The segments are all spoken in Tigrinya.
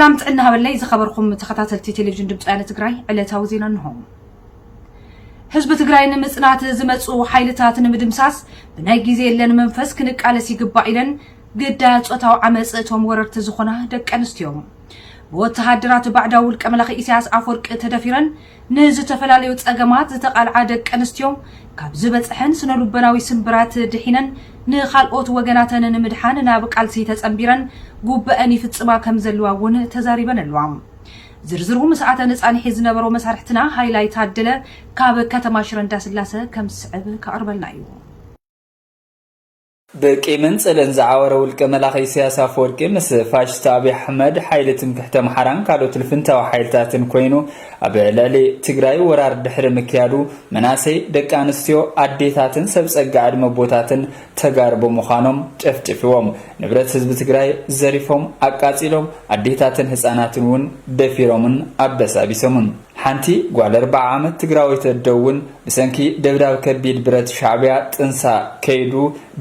ሰላም ጥዕና ሃበለይ ዝኸበርኩም ተኸታተልቲ ቴሌቪዥን ድምፂ ወያነ ትግራይ፣ ዕለታዊ ዜና እንሆ። ህዝቢ ትግራይ ንምፅናት ዝመፁ ሓይልታት ንምድምሳስ ብናይ ግዜ የለን መንፈስ ክንቃለስ ይግባእ ኢለን ግዳያት ፆታዊ ዓመፅ እቶም ወረርቲ ዝኾና ደቂ ኣንስትዮ። ብወተሃደራት ባዕዳዊ ውልቀ መላኺ ኢሳያስ ኣፈወርቂ ተደፊረን ንዝተፈላለዩ ጸገማት ዝተቓልዓ ደቂ ኣንስትዮ ካብ ዝበጽሐን ስነ ልቦናዊ ስንብራት ድሒነን ንኻልኦት ወገናተን ንምድሓን ናብ ቃልሲ ተጸንቢረን ጉብአን ይፍጽማ ከም ዘለዋ እውን ተዛሪበን ኣለዋ። ዝርዝሩ ምስ ኣተን ጻኒሒ ዝነበሮ መሳርሕትና ሃይላይ ታደለ ካብ ከተማ ሽረ እንዳስላሰ ከም ዝስዕብ ከቕርበልና እዩ። ብቂምን ጽልእን ዝዓወረ ውልቀ መላኺ ኢሳያስ ኣፈወርቂ ምስ ፋሽስት ኣብይ ኣሕመድ ሓይሊ ትምክሕቲ ኣምሓራን ካልኦት ልፍንታዊ ሓይልታትን ኮይኑ ኣብ ልዕሊ ትግራይ ወራር ድሕሪ ምክያዱ መናሰይ ደቂ ኣንስትዮ ኣዴታትን ሰብ ጸጋ ዕድመ ኣቦታትን ተጋሩ ብምዃኖም ጨፍጭፍዎም ንብረት ህዝቢ ትግራይ ዘሪፎም ኣቃጺሎም ኣዴታትን ህጻናትን እውን ደፊሮምን ኣበሳቢሶምን። ሓንቲ ጓል ኣርብዓ ዓመት ትግራወይቲ ኣደ እውን ብሰንኪ ደብዳብ ከቢድ ብረት ሻዕብያ ጥንሳ ከይዱ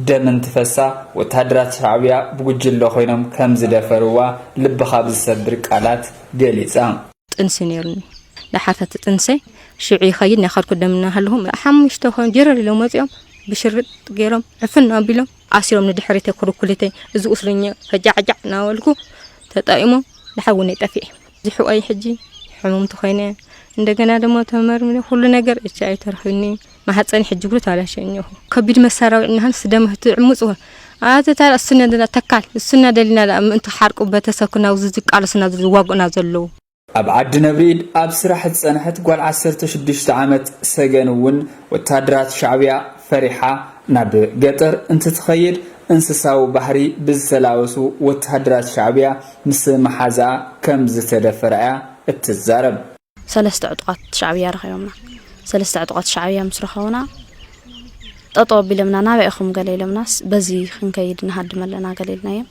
ደም እንትፈሳ ወተሃደራት ሻዕብያ ብጉጅለ ኮይኖም ከም ዝደፈርዋ ልብኻ ብዝሰብር ቃላት ገሊጻ። ጥንሲ ነይሩኒ። ደሓር ተቲ ጥንሰይ ሽዑ ይኸይድ ናይ ኻድኩ ደም እናሃለኹ ሓሙሽተ ኮይኑ ጀረር ኢሎም ወፂኦም ብሽርጥ ገይሮም ዕፍን ኣቢሎም ኣሲሮም ንድሕሪተይ ኩርኩሊተይ እዚ ቁስለኛ ፈጃዕጃዕ እናበልኩ ተጣኢሞም ደሓር እውን ጠፊኤ። እዚ ሕቆይ ሕጂ ሕሙምቲ ኮይነ እንደገና ደሞ ተመርምረ ኩሉ ነገር ኤች ኣይ ተረኺብኒ። ማህፀን ሕጂ ብሉ ታላሸ እኒኹ ከቢድ መሳሪያ ውዒልናሃን ስደመ ትዕምፁ ኣቲ ታዲያ እሱና ደና ተካል እሱና ደሊና ደኣ ምእንቲ ሓርቁ በተሰኩ ናብ ዝቃለሱና ዝዋጉና ዘለዉ። ኣብ ዓዲ ነብሪኢድ ኣብ ስራሕ ዝጸንሐት ጓል ዓሰርተ ሽዱሽተ ዓመት ሰገን እውን ወተሃደራት ሻዕብያ ፈሪሓ ናብ ገጠር እንትትኸይድ እንስሳዊ ባህሪ ብዝተላበሱ ወተሃደራት ሻዕብያ ምስ መሓዝኣ ከም ዝተደፈራ እያ እትዛረብ። ሰለስተ ዕጡቓት ሻዕብያ ረኺቦምና። ሰለስተ ዕጡቓት ሻዕብያ ምስ ረኸቡና ጠጠው ኣቢሎምና ናበይ ኢኹም ገለ ኢሎምናስ በዚ ክንከይድ ንሃድም ኣለና ገለ ኢልናዮም።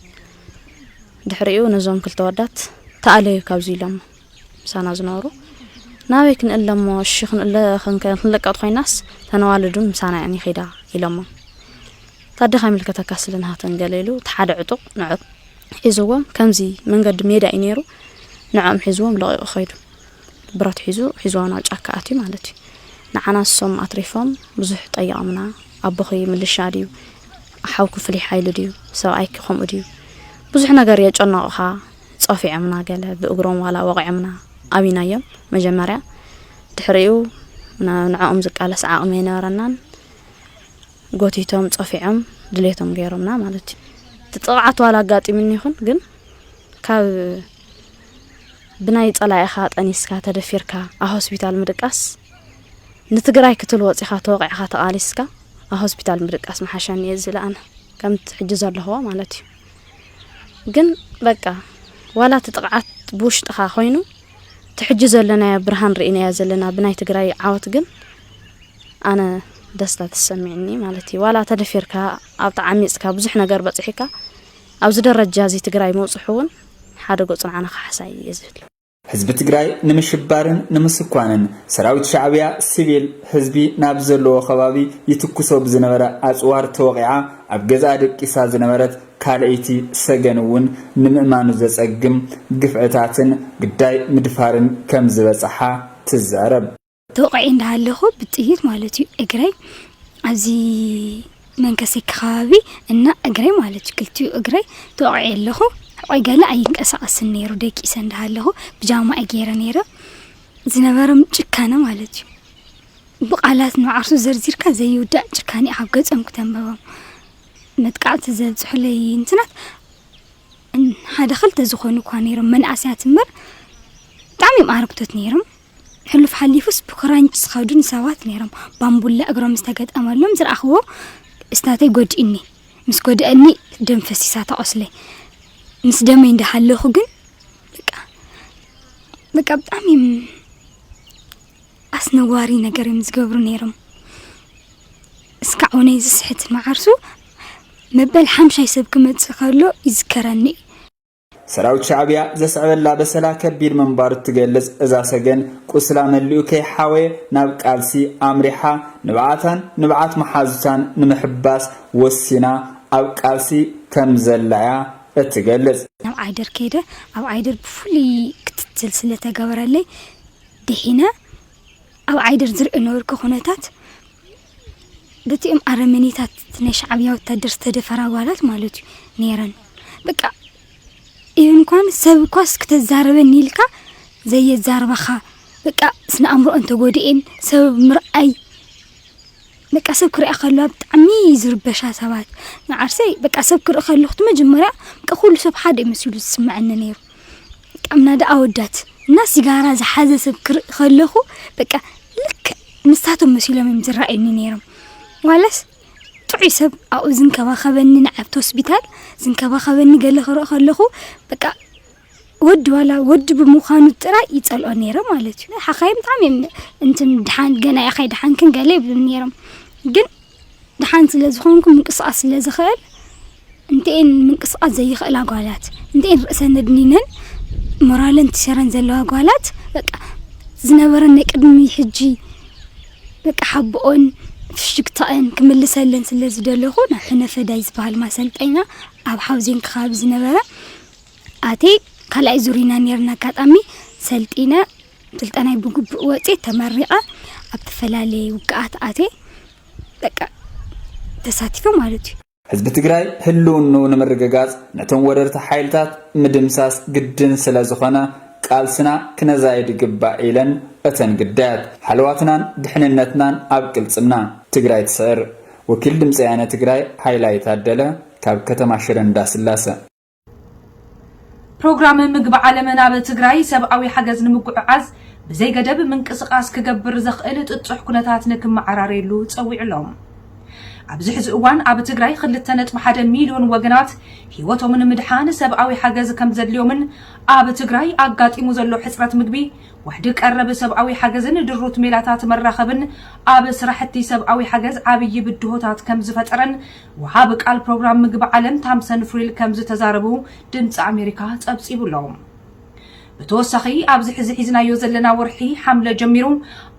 ድሕሪኡ ነዞም ክልተ ወዳት ተኣለዩ ካብዚ ኢሎም ምሳና ዝነበሩ ናበይ ክንእለሞ እሺ ክንእለ ክንከ- ክንለቀጥ ኮይናስ ተነዋልዱን ምሳና እየን ይኸይዳ ኢሎሞ። ታደኻ ይምልከተካ ስለ ናሃተን ገለ ኢሉ እቲ ሓደ ዕጡቕ ንዖ ሒዝዎም ከምዚ መንገዲ ሜዳ እዩ ነይሩ ንዖም ሒዝዎም ለቒቑ ኸይዱ። ብረት ሒዙ ሒዝዋ ናብ ጫካ ኣትዩ ማለት እዩ። ንዓና እሶም ኣትሪፎም ብዙሕ ጠይቖምና። ኣቦኺ ምልሻ ድዩ? ሓውኪ ፍሉይ ሓይሊ ድዩ? ሰብኣይኪ ከምኡ ድዩ? ብዙሕ ነገር የጨነቑኻ። ጸፊዖምና ገለ ብእግሮም ዋላ ወቒዖምና ኣብይናዮም መጀመርያ። ድሕሪኡ ን- ንዕኦም ዝቃለስ ዓቕሚ ኣይነበረናን። ጎቲቶም ጸፊዖም ድሌቶም ገይሮምና ማለት እዩ። እቲ ጥቕዓት ዋላ ኣጋጢሙኒ ይኹን ግን ካብ ብናይ ጸላኢኻ ጠኒስካ ተደፊርካ ኣብ ሆስፒታል ምድቃስ ንትግራይ ክትብል ወጺኻ ተወቒዕኻ ተቓሊስካ ኣብ ሆስፒታል ምድቃስ ምሓሸኒ እየ ዝብል ኣነ ከምቲ ሕጂ ዘለኽዎ ማለት እዩ። ግን በቃ ዋላ እቲ ጥቕዓት ብውሽጥኻ ኮይኑ እቲ ሕጂ ዘለናዮ ብርሃን ርኢናዮ ዘለና ብናይ ትግራይ ዓወት ግን ኣነ ደስታ ተሰሚዕኒ ማለት እዩ። ዋላ ተደፊርካ ኣብ ተዓሚፅካ ብዙሕ ነገር በፂሕካ ኣብዚ ደረጃ እዚ ትግራይ ምውፅሑ እውን ሓደ ገፁ ንዓና ካሕሳ እዩ ዝብል። ህዝቢ ትግራይ ንምሽባርን ንምስኳንን ሰራዊት ሻዕብያ ሲቪል ህዝቢ ናብ ዘለዎ ከባቢ ይትኩሶ ብዝነበረ ኣፅዋር ተወቒዓ ኣብ ገዝኣ ደቂሳ ዝነበረት ካልኣይቲ ሰገን እውን ንምእማኑ ዘፀግም ግፍዕታትን ግዳይ ምድፋርን ከም ዝበፅሓ ትዛረብ። ተወቒዐ እንዳሃለኹ ብጥይት ማለት እዩ እግረይ ኣብዚ መንከሰይ ከባቢ እና እግረይ ማለት እዩ ክልቲኡ እግረይ ተወቒዐ ኣለኹ። ሕቆይ ገለ ኣይንቀሳቐስን ነይሩ ደቂሰ እንዳሃለኹ ብጃማ እየ ገይረ ነይረ። ዝነበሮም ጭካነ ማለት እዩ ብቓላት ንዓርሱ ዘርዚርካ ዘይውዳእ ጭካነ ኣብ ገጾም ክተንበቦም መጥቃዕቲ ዘብፅሑለይ እንትናት ሓደ ክልተ ዝኾኑ እኳ ነይሮም መናእሰያት እምበር ብጣዕሚ እዮም ኣረግቶት ነይሮም። ሕሉፍ ሓሊፉስ ብክራንች ዝኸዱን ሰባት ነይሮም። ባምቡላ እግሮም ዝተገጠመሎም ዝረኣኽዎ እስታተይ ጎዲእኒ። ምስ ጎደእኒ ደም ፈሲሳ ተቆስለ። ምስ ደመይ እንዳሃለኹ ግን በቃ በቃ ብጣዕሚ እዮም ኣስነዋሪ ነገር እዮም ዝገብሩ ነይሮም። እስካዕ እውን ዝስሕት መዓርሱ መበል ሓምሻይ ሰብ ክመፅእ ከሎ ይዝከረኒ እዩ። ሰራዊት ሻዕብያ ዘስዕበላ በሰላ ከቢድ ምንባሩ እትገልጽ እዛ ሰገን፣ ቁስላ መሊኡ ከይሓወየ ናብ ቃልሲ ኣምሪሓ፣ ንብዓታን ንብዓት መሓዙታን ንምሕባስ ወሲና ኣብ ቃልሲ ከም ዘላ እያ እትገልጽ። ናብ ዓይደር ከይደ፣ ኣብ ዓይደር ብፍሉይ ክትትል ስለተገበረለይ ድሒነ። ኣብ ዓይደር ዝርኢ ነበርኩ ኩነታት፣ በቲኦም ኣረመኔታት ናይ ሻዕብያ ወታደር ዝተደፈራ ጓላት ማለት እዩ ነይረን። በቃ ኢቨን እንኳን ሰብ እኳስ ክተዛረበኒ ኢልካ ዘየዛርባኻ፣ በቃ ስነ ኣእምሮአን ተጎዲኤን፣ ሰብ ምርኣይ፣ በቃ ሰብ ክሪኣ ከለዋ ብጣዕሚ እዩ ዝርበሻ ሰባት። ንዓርሰይ በቃ ሰብ ክርኢ ከለኹ እቲ መጀመርያ በቃ ኩሉ ሰብ ሓደ እዩ መሲሉ ዝስምዐኒ ነይሩ። በቃ ምናዳ ኣወዳት እና ሲጋራ ዝሓዘ ሰብ ክርኢ ከለኹ በቃ ልክዕ ንሳቶም መሲሎም እዮም ዝረኣዩኒ ነይሮም። ዋላስ ጥዑይ ሰብ ኣብኡ ዝንከባኸበኒ፣ ንዓብቲ ሆስፒታል ዝንከባኸበኒ ገለ ክርኢ ከለኹ በቃ ወዲ ዋላ ወዲ ብምዃኑ ጥራይ ይጸልኦ ነይረ ማለት እዩ። ሓኻይም ብጣዕሚ እዮም እንትን ድሓን ገና ኢኻ ኣይደሓንክን ገለ ይብሉኒ ነይሮም። ግን ድሓን ስለ ዝኾንኩ ምንቅስቓስ ስለ ዝኽእል እንተኤን ምንቅስቓስ ዘይኽእላ ጓላት እንተኤን ርእሰን ኣድኒነን ሞራለን ትሸረን ዘለዋ ጓላት በቃ ዝነበረን ናይ ቅድሚ ሕጂ በቃ ሓቦኦን ፍሽክታኣን ክምልሰለን ስለ ዝደለኹ ናብ ሕነ ፈዳይ ዝበሃል ማሰልጠኛ ኣብ ሓውዜን ከባቢ ዝነበረ ኣትየ ካልኣይ ዙር ኢና ነይርና። ኣጋጣሚ ሰልጢነ ስልጠናይ ብግቡእ ወፅየ ተመሪቐ ኣብ ተፈላለየ ውግኣት ኣትየ በቃ ተሳቲፈ ማለት እዩ። ህዝቢ ትግራይ ህልውንኡ ንምርግጋጽ ነቶም ወረርቲ ሓይልታት ምድምሳስ ግድን ስለ ዝኾነ ቃልስና ክነዛይድ ይግባእ ኢለን እተን ግዳያት። ሃለዋትናን ድሕንነትናን ኣብ ቅልጽምና። ትግራይ ትስዕር። ወኪል ድምፂ ወያነ ትግራይ ሃይላይ ታደለ ካብ ከተማ ሽረ እንዳስላሰ። ፕሮግራም ምግቢ ዓለም ናብ ትግራይ ሰብኣዊ ሓገዝ ንምጉዕዓዝ ብዘይ ገደብ ምንቅስቓስ ክገብር ዘኽእል ጥጡሕ ኩነታት ንክመዓራረየሉ ጸዊዑ ኣሎ። ኣብዚ ሕዚ እዋን ኣብ ትግራይ ክልተ ነጥቢ ሓደ ሚልዮን ወገናት ህይወቶም ንምድሓን ሰብኣዊ ሓገዝ ከም ዘድልዮምን ኣብ ትግራይ ኣጋጢሙ ዘሎ ሕፅረት ምግቢ ዋሕዲ ቀረብ ሰብኣዊ ሓገዝን ድሩት ሜላታት መራኸብን ኣብ ስራሕቲ ሰብኣዊ ሓገዝ ዓብዪ ብድሆታት ከም ዝፈጠረን ወሃቢ ቃል ፕሮግራም ምግቢ ዓለም ታምሰን ፍሪል ከም ዝተዛረቡ ድምፂ ኣሜሪካ ፀብፂቡ ኣሎ። ብተወሳኺ ኣብዚ ሕዚ ሒዝናዮ ዘለና ወርሒ ሓምለ ጀሚሩ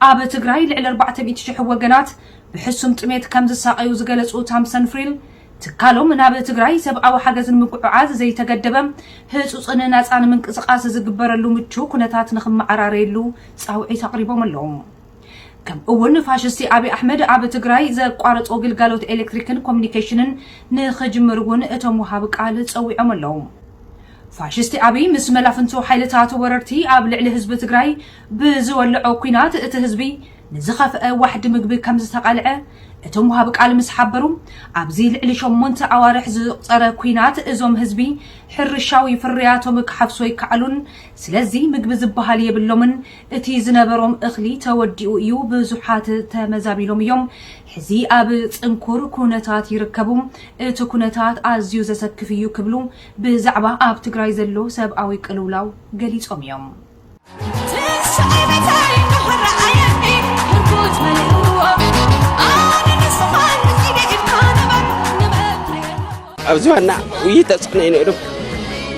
ኣብ ትግራይ ልዕሊ ኣርባዕተ ሚእቲ ሽሕ ወገናት ብሕሱም ጥሜት ከም ዝሳቐዩ ዝገለፁ ታምሰን ፍሪል ትካሎም ናብ ትግራይ ሰብኣዊ ሓገዝ ንምጉዕዓዝ ዘይተገደበ ህፁፅን ናፃን ምንቅስቓስ ዝግበረሉ ምቹው ኩነታት ንክመዓራረየሉ ፃውዒት ኣቕሪቦም ኣለዉ። ከምኡ እውን ፋሽስቲ ኣብይ ኣሕመድ ኣብ ትግራይ ዘቋረፆ ግልጋሎት ኤሌክትሪክን ኮሚኒኬሽንን ንክጅምር እውን እቶም ወሃቢ ቃል ፀዊዖም ኣለዉ። ፋሽስቲ ኣብይ ምስ መላፍንቱ ሓይልታት ወረርቲ ኣብ ልዕሊ ህዝቢ ትግራይ ብዝወልዖ ኲናት እቲ ህዝቢ ንዝኸፍአ ዋሕዲ ምግቢ ከም ዝተቓልዐ እቶም ወሃቢ ቃል ምስ ሓበሩ፣ ኣብዚ ልዕሊ ሸሞንተ ኣዋርሕ ዝቑጸረ ኲናት እዞም ህዝቢ ሕርሻዊ ፍርያቶም ክሓፍሱ ኣይከኣሉን፣ ስለዚ ምግቢ ዝበሃል የብሎምን፣ እቲ ዝነበሮም እኽሊ ተወዲኡ እዩ፣ ብዙሓት ተመዛቢሎም እዮም፣ ሕዚ ኣብ ጽንኩር ኩነታት ይርከቡ፣ እቲ ኩነታት ኣዝዩ ዘሰክፍ እዩ ክብሉ ብዛዕባ ኣብ ትግራይ ዘሎ ሰብኣዊ ቅልውላው ገሊጾም እዮም። ኣብዚ ዋና ውይይት ተፅዕኖ እዩ ነይሩ።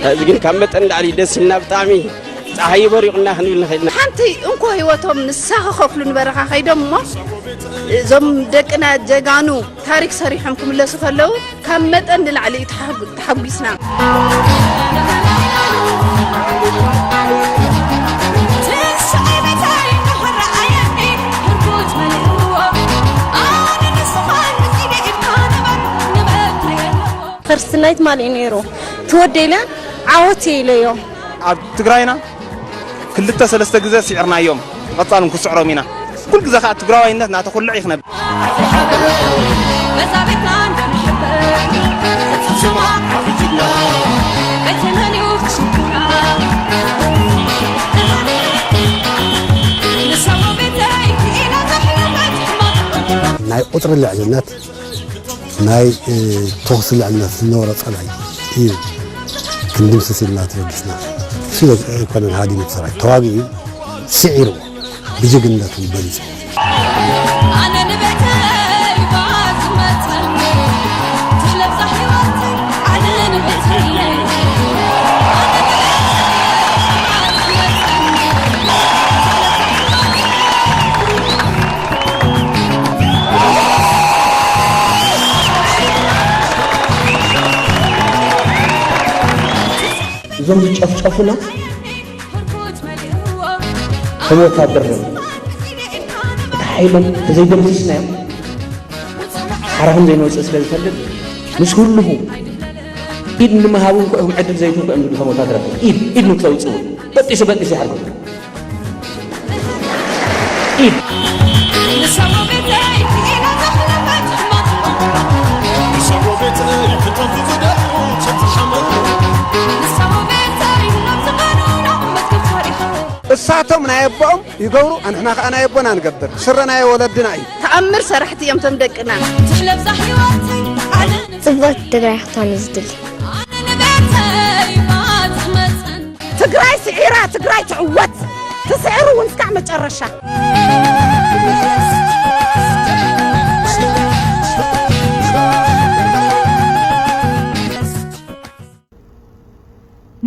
ሕዚ ግን ካብ መጠን ላዕሊ ደስ ኢልና ብጣዕሚ ፀሓይ በሪቑና ክንብል ንኽእል ኢና። ሓንቲ እንኮ ህይወቶም ንሳ ክኸፍሉ ንበረኻ ከይዶም እሞ እዞም ደቅና ጀጋኑ ታሪክ ሰሪሖም ክምለሱ ከለዉ ካብ መጠን ንላዕሊ እዩ ተሓጉ- ተሓጒስና። ፈርስት ናይት ማን እዩ ነይሩ ትወደለ ዓወት ኢለዮ። ኣብ ትግራይና ክልተ ሰለስተ ግዜ ስዒርናዮም፣ ብቐጻል እውን ክስዕሮም ኢና። ኩሉ ግዜ ከዓ ትግራዋይነት እናተኹልዕ ይኽነብ። ናይ ቁፅሪ ልዕልነት ናይ ተኹሲ ልዕልነት ዝነበሮ ፀላኢ እዩ ክንድምስስ ኢልና ተበጊስና። እሱ ኣይኮነን ሃዲሙ ሰራዊት ተዋጊኡ ስዒርዎ ብጅግንነቱ በሊፁ። እዞም ዝጨፍጨፉና ከም ወታደር እዮም። እቲ ሓይሎም ተዘይደምስስናዮም ሓራኹም ዘይንወፅእ ስለ ዝፈልጥ ምስ ህልኹ ኢድ ንምሃብ እንኳ እዮም ዕድል ዘይትንኩ እዮም ዝብሉ ከም ወታደራት ኢድ ኢድ ንክተውፅኡ በጢሱ በጢሱ ይሓርኩም። ኢድ እሳቶም ናይ ኣቦኦም ይገብሩ፣ ኣንሕና ከኣ ናይ ኣቦና ንገብር። ስረ ናይ ወለድና እዩ። ተኣምር ሰራሕቲ እዮም እቶም ደቅና። ትሕለብዛ ህይወተይ ኣነ ጽብቕቲ ትግራይ ክትኮን እዩ ዝድሊ። ኣነ ንቤተይ ባትመጽን ትግራይ ስዒራ ትግራይ ትዕወት። ትስዕሩ እውን እስካዕ መጨረሻ።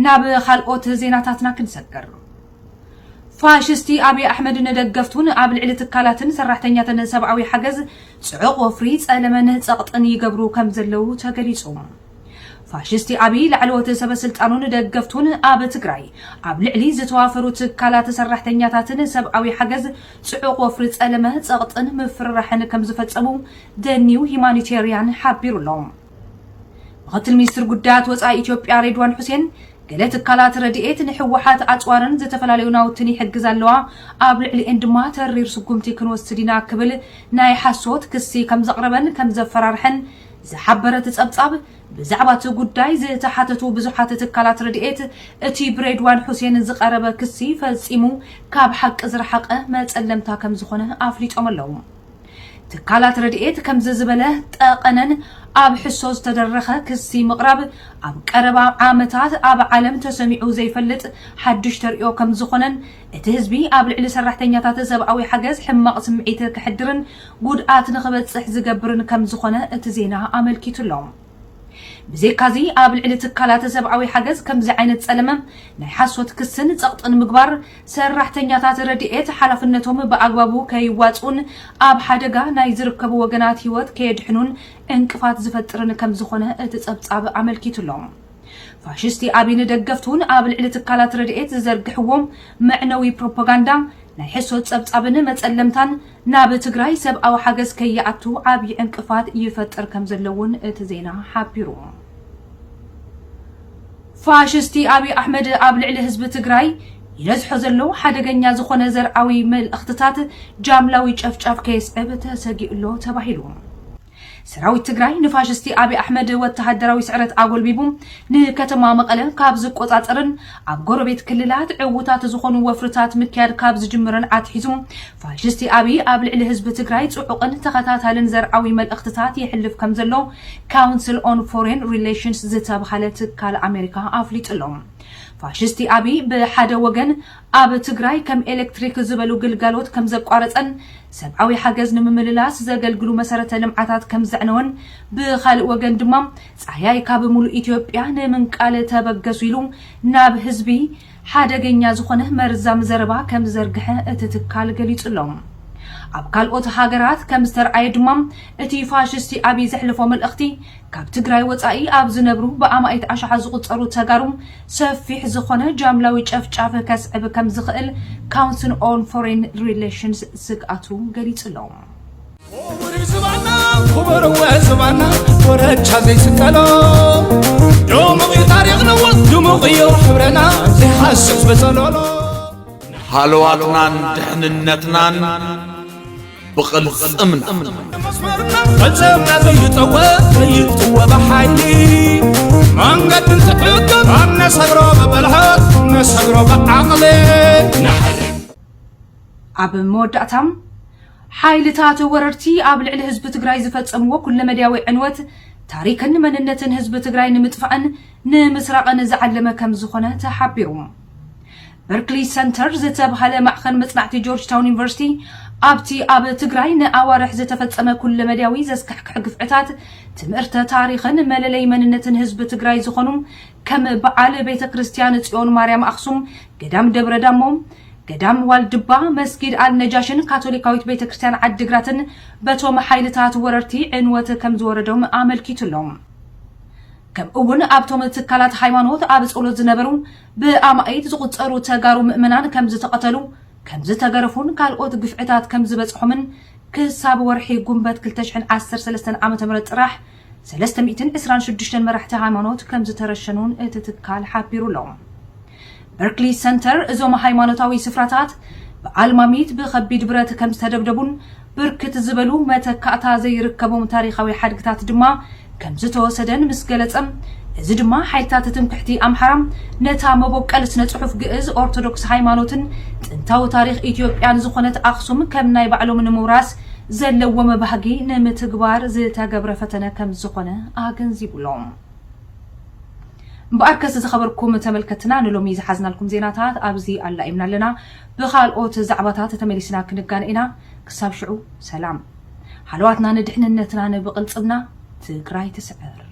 ናብ ካልኦት ዜናታትና ክንሰግር። ፋሽስቲ ኣብይ ኣሕመድ ንደገፍቱን ኣብ ልዕሊ ትካላትን ሰራሕተኛትን ሰብኣዊ ሓገዝ ጽዑቕ ወፍሪ ጸለመን ጸቕጥን ይገብሩ ከም ዘለዉ ተገሊጹ። ፋሽስቲ ኣብይ ላዕለዎት ሰበ ስልጣኑን ደገፍቱን ኣብ ትግራይ ኣብ ልዕሊ ዝተዋፈሩ ትካላት ሰራሕተኛታትን ሰብኣዊ ሓገዝ ጽዑቕ ወፍሪ ጸለመ ጸቕጥን ምፍርራሕን ከም ዝፈጸሙ The New Humanitarian ሓቢሩ ኣሎ። ምኽትል ሚኒስትር ጉዳያት ወፃኢ ኢትዮጵያ ሬድዋን ሑሴን ገለ ትካላት ረድኤት ንህወሓት ኣፅዋርን ዝተፈላለዩ ናውትን ይሕግዛ ኣለዋ፣ ኣብ ልዕሊኤን ድማ ተሪር ስጉምቲ ክንወስድ ኢና ክብል ናይ ሓሶት ክሲ ከም ዘቕረበን ከም ዘፈራርሐን ዝሓበረ እቲ ፀብፃብ፣ ብዛዕባ እቲ ጉዳይ ዝተሓተቱ ብዙሓት ትካላት ረድኤት እቲ ብሬድዋን ሑሴን ዝቐረበ ክሲ ፈፂሙ ካብ ሓቂ ዝረሓቐ መፀለምታ ከም ዝኾነ ኣፍሊጦም ኣለዉ። ትካላት ረድኤት ከምዚ ዝበለ ጠቐነን ኣብ ሕሶ ዝተደረኸ ክሲ ምቕራብ ኣብ ቀረባ ዓመታት ኣብ ዓለም ተሰሚዑ ዘይፈልጥ ሓዱሽ ተርእዮ ከም ዝኾነን እቲ ህዝቢ ኣብ ልዕሊ ሰራሕተኛታት ሰብኣዊ ሓገዝ ሕማቕ ስምዒት ክሕድርን ጉድኣት ንኽበፅሕ ዝገብርን ከም ዝኾነ እቲ ዜና ኣመልኪቱ ኣሎ። ብዘይካዚ ኣብ ልዕሊ ትካላት ሰብኣዊ ሓገዝ ከምዚ ዓይነት ጸለመ ናይ ሓሶት ክስን ጸቕጥን ምግባር ሰራሕተኛታት ረድኤት ሓላፍነቶም ብኣግባቡ ከይዋጽኡን ኣብ ሓደጋ ናይ ዝርከቡ ወገናት ህይወት ከየድሕኑን ዕንቅፋት ዝፈጥርን ከም ዝኾነ እቲ ጸብጻብ ኣመልኪቱ ኣሎ። ፋሽስቲ ኣብይ ንደገፍቱን ኣብ ልዕሊ ትካላት ረድኤት ዝዘርግሕዎም መዕነዊ ፕሮፓጋንዳ ናይ ሕሶት ጸብጻብን መጸለምታን ናብ ትግራይ ሰብኣዊ ሓገዝ ከይኣቱ ዓብዪ ዕንቅፋት ይፈጥር ከም ዘሎ እውን እቲ ዜና ሓቢሩ። ፋሽስቲ ኣብይ ኣሕመድ ኣብ ልዕሊ ህዝቢ ትግራይ ይነዝሖ ዘሎ ሓደገኛ ዝኾነ ዘርኣዊ መልእኽትታት ጃምላዊ ጨፍጫፍ ከየስዕብ ተሰጊኡ ኣሎ ተባሂሉ። ሰራዊት ትግራይ ንፋሽስቲ ኣብይ ኣሕመድ ወተሃደራዊ ስዕረት ኣጎልቢቡ ንከተማ መቐለ ካብ ዝቆጻጸርን ኣብ ጎረቤት ክልላት ዕዉታት ዝኾኑ ወፍርታት ምክያድ ካብ ዝጅምርን ኣትሒዙ ፋሽስቲ ኣብይ ኣብ ልዕሊ ህዝቢ ትግራይ ጽዑቕን ተኸታታልን ዘርኣዊ መልእኽትታት የሕልፍ ከም ዘሎ ካውንስል ኦን ፎሬን ሪሌሽንስ ዝተብሃለ ትካል ኣሜሪካ ኣፍሊጡ ኣሎ። ፋሽስቲ ኣብይ ብሓደ ወገን ኣብ ትግራይ ከም ኤሌክትሪክ ዝበሉ ግልጋሎት ከም ዘቋረፀን ሰብኣዊ ሓገዝ ንምምልላስ ዘገልግሉ መሰረተ ልምዓታት ከም ዘዕነወን ብኻልእ ወገን ድማ ፃህያይ ካብ ሙሉእ ኢትዮጵያ ንምንቃል ተበገሱ ኢሉ ናብ ህዝቢ ሓደገኛ ዝኾነ መርዛም ዘረባ ከም ዝዘርግሐ እቲ ትካል ገሊጹ ኣሎ። ኣብ ካልኦት ሃገራት ከም ዝተርኣየ ድማ እቲ ፋሽስቲ ኣብይ ዘሕልፎ መልእኽቲ ካብ ትግራይ ወፃኢ ኣብ ዝነብሩ ብኣማኢት ኣሽሓት ዝቑፀሩ ተጋሩ ሰፊሕ ዝኾነ ጃምላዊ ጨፍጫፍ ከስዕብ ከም ዝኽእል ካውንስል ኦን ፎሬን ሪሌሽንስ ስግኣቱ ገሊጹ ኣሎ። ክቡር እዩ ዝባና ክቡር እወ ዝባና ኮረቻ ዘይስቀሎ ድሙቕ እዩ ታሪኽና እወ ድሙቕ እዩ ሕብረና ዘይሓስስ ብጸሎሎ ሃለዋትናን ድሕንነትናን ብቕልጽምና ቐልጽምና ዘይጠወ ዘይጥወ ብሓይሊ መንገዲ እንትሕግር ኣብ ነሰግሮ ብብልሓት ነሰግሮ ብዓቕሊ ኣብ መወዳእታ ሓይልታት ወረርቲ ኣብ ልዕሊ ህዝቢ ትግራይ ዝፈጸምዎ ኩለመድያዊ ዕንወት ታሪክን መንነትን ህዝቢ ትግራይ ንምጥፋእን ንምስራቕን ዝዓለመ ከም ዝኾነ ተሓቢሩ። በርክሊ ሰንተር ዝተብሃለ ማዕኸን መጽናዕቲ ጆርጅ ታውን ዩኒቨርሲቲ ኣብቲ ኣብ ትግራይ ንኣዋርሕ ዝተፈጸመ ኩለመድያዊ ዘስካሕክሕ ግፍዕታት ትምህርተ ታሪኽን መለለይ መንነትን ህዝቢ ትግራይ ዝኾኑ ከም በዓል ቤተ ክርስቲያን ጽዮን ማርያም ኣኽሱም፣ ገዳም ደብረ ዳሞ፣ ገዳም ዋልድባ፣ መስጊድ ኣልነጃሽን ካቶሊካዊት ቤተ ክርስቲያን ዓዲግራትን በቶም ሓይልታት ወረርቲ ዕንወት ከም ዝወረዶም ኣመልኪቱ ኣሎ። ከምኡ እውን ኣብቶም ትካላት ሃይማኖት ኣብ ጸሎት ዝነበሩ ብኣማኢት ዝቑጸሩ ተጋሩ ምእመናን ከም ዝተቐተሉ፣ ከም ዝተገረፉን ካልኦት ግፍዕታት ከም ዝበጽሖምን ክሳብ ወርሒ ጉንበት ክልተ ሽሕን ዓሰርተ ሰለስተን ዓመተ ምህረት ጥራሕ ሰለስተ ሚእትን ዕስራን ሽዱሽተን መራሕቲ ሃይማኖት ከም ዝተረሸኑን እቲ ትካል ሓቢሩ ኣሎ። በርክሊ ሰንተር እዞም ሃይማኖታዊ ስፍራታት ብኣልማሚት ብኸቢድ ብረት ከም ዝተደብደቡን ብርክት ዝበሉ መተካእታ ዘይርከቦም ታሪኻዊ ሓድግታት ድማ ከም ዝተወሰደን ምስ ገለጸ፣ እዚ ድማ ሓይልታት ትምክሕቲ ኣምሓራ ነታ መበቆል ስነ ጽሑፍ ግእዝ ኦርቶዶክስ ሃይማኖትን ጥንታዊ ታሪኽ ኢትዮጵያን ዝኾነት ኣኽሱም ከም ናይ ባዕሎም ንምውራስ ዘለዎም ባህጊ ንምትግባር ዝተገብረ ፈተነ ከም ዝኾነ ኣገንዚቡ ኣሎ። እምበኣርከስ ዝኸበርኩም ተመልከትና ንሎሚ ዝሓዝናልኩም ዜናታት ኣብዚ ኣላኢምና ኣለና። ብኻልኦት ዛዕባታት ተመሊስና ክንጋነ ኢና። ክሳብ ሽዑ ሰላም። ሃለዋትና ንድሕንነትና ንብቕልጽምና ትግራይ ትስዕር።